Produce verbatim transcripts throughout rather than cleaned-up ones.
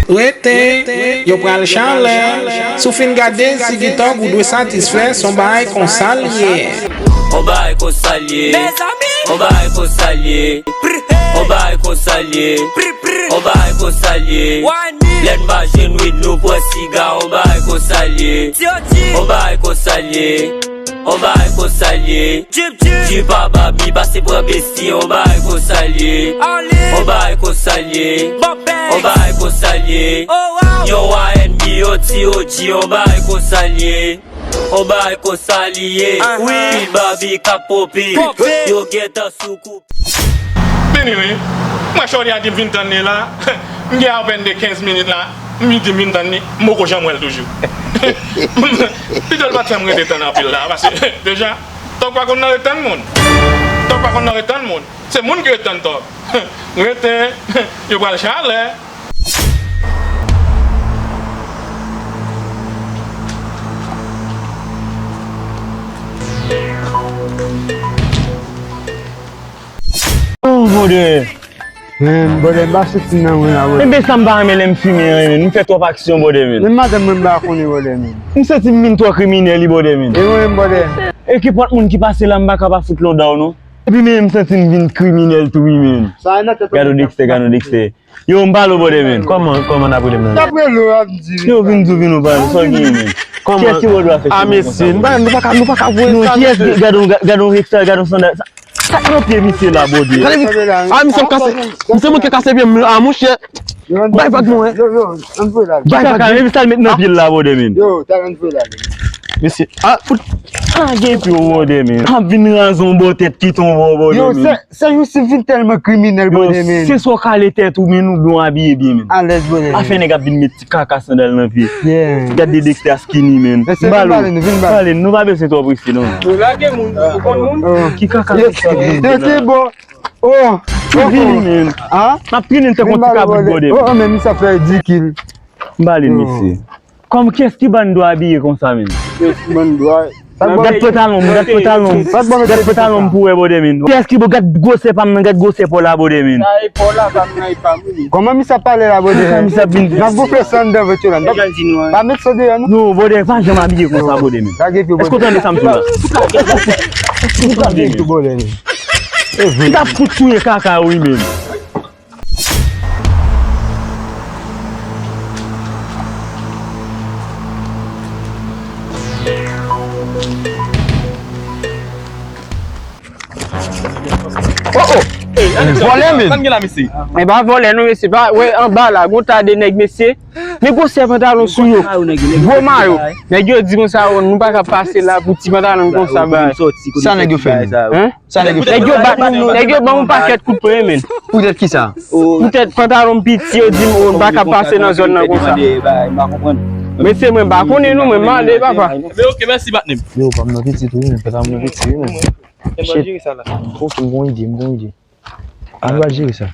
Rete, yo pral chalè. Si w fin gade, si gen tòg ou dwe satisfè, se yon bagay konsa l ye. On bagay konsa l ye. On bagay konsa l ye. On bagay konsa l ye. On bagay konsa l ye. Lè n pa jwenn wid, nou pran siga. On bagay konsa l ye. On bagay konsa l ye. On bagay konsa l ye. Drip a ba mi pase pran besti. On bagay konsa l ye. On bagay konsa l ye. On bagay konsa l ye. Yo A N B, yo ti O G, on bagay konsa l ye. On bagay konsa l ye. Pil babi k ap ponpe. Yo gentan sou kou. Vini wi. Mwen Shorty a di m vin tann li la. M gen apèn de kenz minit la. M di m vin tann li. M poko janm wè l toujou. Pito l pa t fè m rete tann anpil la. Paske deja, tòg pa konn nan ret tann moun. Tòg pa konn nan ret tann moun. Se moun ki ret tann tòg. Rete, yo pral chalè. Oh, bòdè. Men, bòdè, m pa soti nan mwen la, bòdè. Enben, sa m pa renmen lè m fimen an, men. M fè twòp aksyon, bòdè, men. Men madanm mwen, m pa konnen, bòdè, men. M santi m vin twò kriminèl, wi, bòdè, men. E mwen menm, bòdè. E kenpòt moun ki pase la, m pa ka pa fout londa w, non. Epi men, m santi m vin kriminèl tou, wi, men. Sa nan tèt ou. Gade w, Dexter, gade w, Dexter. Yo, m pale w, bòdè, men. Kòman, kòman n ap rele m nan? N ap rele w, ap di. Yo, vin di w, vin w pale, sa w genyen, men? Kòman? Kiyès ki bò dwa fè cheve konsa? A, mesye, nou pa, nou pa ka, nou pa ka voye sa, mesye. Non, kiyès ki, gade yon, gade yon Hector, gade yon sandal. Sa, sa k nan pye misye la, bòdè? Gade, a, misye ap kase, misye manke kase pye m la, monchè. Bay vag non, en. Yo, yo, ann voye la. Bay vag. Kaka, men sa l met nan pye l la, bòdè, men. Yo, talè ann voye la. Mesye, a, fout. Lage pye w, bòdè, men. Ap vin raze yon bò tèt ki tonbe, bòdè, men. Yo, se, se Youssif vin tèlman kriminèl, bòdè, men. Se sa w kale tèt ou, men, oubyen w abiye byen, men. Alèz, bòdè, men. Afè nèg ap vin met ti kaka sandal nan pye. Yeah. Gade Dexter a skinny, men. Mesye, vin pale nou, vin pale nou. Pale nou, nou pa bezwen twò prese, non. Yo lage moun, ou konn moun? Ki kaka sandal nan pye la? Yo, ki bò? Oh, vini, men. M ap vini, tankou ti kabrit, bòdè. Oh, oh, men misye ap fè ridikil. M pale n, mesye. Kòm kiyès ki ban n dwa abiye konsa, men? Kiyès ki ban n dwa? Gad pantalon m, gad pantalon m. Gad pantalon m pou wè, bòdè, men. Kiyès ki bo, gad gwosè pa m nan, gad gwosè pa w la, bòdè, men. Sa e pa w la, pa m nan, e pa m, wi. Kòman misye ap pale la, bòdè? Kòman misye ap vin? N ap gonfle san anndan vant yo la. Pa met san deyò, non. Non, bòdè, pa janm abiye konsa, bòdè, men. Èske w tande sa m di w la? Ou tande, men. M t ap fout touye kaka, wi, men. Oh, oh! Vòlè, men! Sa n gen la, mesye? E pa vòlè, non, mesye. Pa, wè, anba la, gon ta de nèg, mesye. Men gwosè pantalon sou yo. Gwo mayo. Nèg yo di konsa, oh, nou pa ka pase la pou ti pantalon konsa, bay. Sa nèg yo fè, men? Hein? Sa nèg yo fè? Nèg yo ba, nèg yo ban m yon pakèt kout pwen, men. Poutèt ki sa? Poutèt pantalon m piti, yo di m, oh, m pa ka pase nan zòn nan konsa. Mesye, mwen pa konnen non, mwen male, papa. Men ok, mèsi, patnè m. Yo, pa m nan piti tou, men. Pantalon m nan piti, wi, men. Shit. Ok, m gon ide, m gon ide. An nou al jere sa.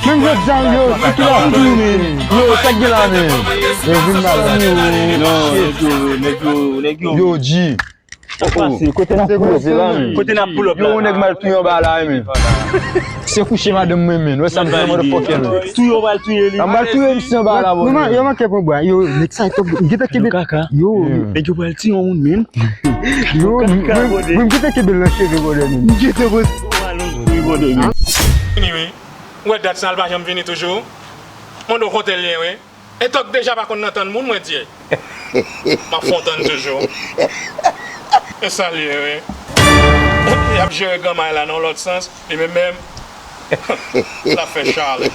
Men zòt zam yo, se ki la tou, men. Yo, sa k gen la, men? Yo, vin la, la. Non, nèg yo, nèg yo, nèg yo. Yo, G. Sa k pase? Kote n ap pull up la, men? Kote n ap pull up la? Yo, nèg mal touye anba la, men. Se kouche madanm mwen, men. Wè sa m fè, motherfucker, men. Touye, w pral touye li. An pral touye misye anba la, bro. Yo manke pran bwa. Yo, nèg sa, yo gentan kenbe. Yo, nèg yo pral tiye yon moun, men. Yo, mwen, mwen, mwen gentan kenbe l nan cheve, bòdè, men. Gentan poze yon alonj pou li, bòdè, men. Anyway, ou wè dat sa, l pa janm vini toujou. Mande w kote l ye, wi. E tòg deja pa konn nan tann moun, mwen di. M ap fè w tann toujou. E sa l ye, wi. Y ap jere granmay la nan yon lòt sans. Li menm menm, l ap fè chale.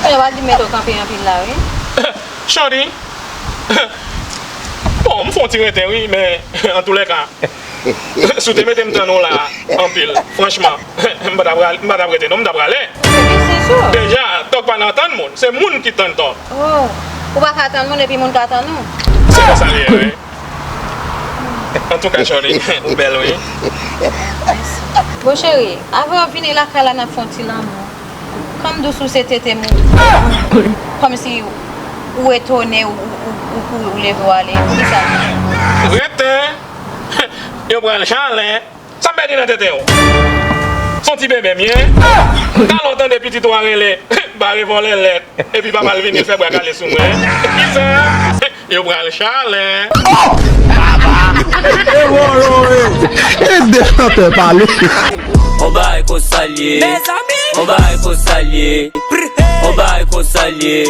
Yo pa di mete w kanpe anpil la, wi. Shorty. Bon, m fè yon ti rete, wi, men antoulèka, si w te mete m tann ou la anpil, franchman, m pa t ap pral-, m pa t ap rete, non, m t ap prale. Deja, tòg pa nan tann moun, se moun ki tann tòg. Oh, ou pa ka tann moun epi moun ka tann ou. Se konsa l ye, wi. Antouka, Shorty, ou bèl, wi. Bon, cheri, avan w vini lakay la, n ap fè yon ti lanmou. Kòm dous ou se tete moun. Kòmsi Ou etone, ou, ou, ou, ou kouri, ou leve, ou ale. Poukisa? Rete! Yo pral chalè. Sa m pèdi nan tete w? Se yon ti bebe m ye. Talè w tande pitit ou a rele, bare vòlè lèt. Epi papa l vini, l fè bra kale sou mwen. Kisa? Yo pral chalè. E de chantè pale. On bagay konsa l ye. Mezanmi, On bagay konsa l ye. On bagay konsa l ye.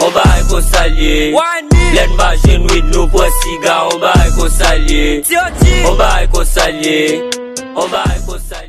On bagay konsa l ye. Wani, Lè n pa jwenn wid nou pran siga. On bagay konsa l ye. Tioti, On bagay konsa l ye. On bagay konsa l ye.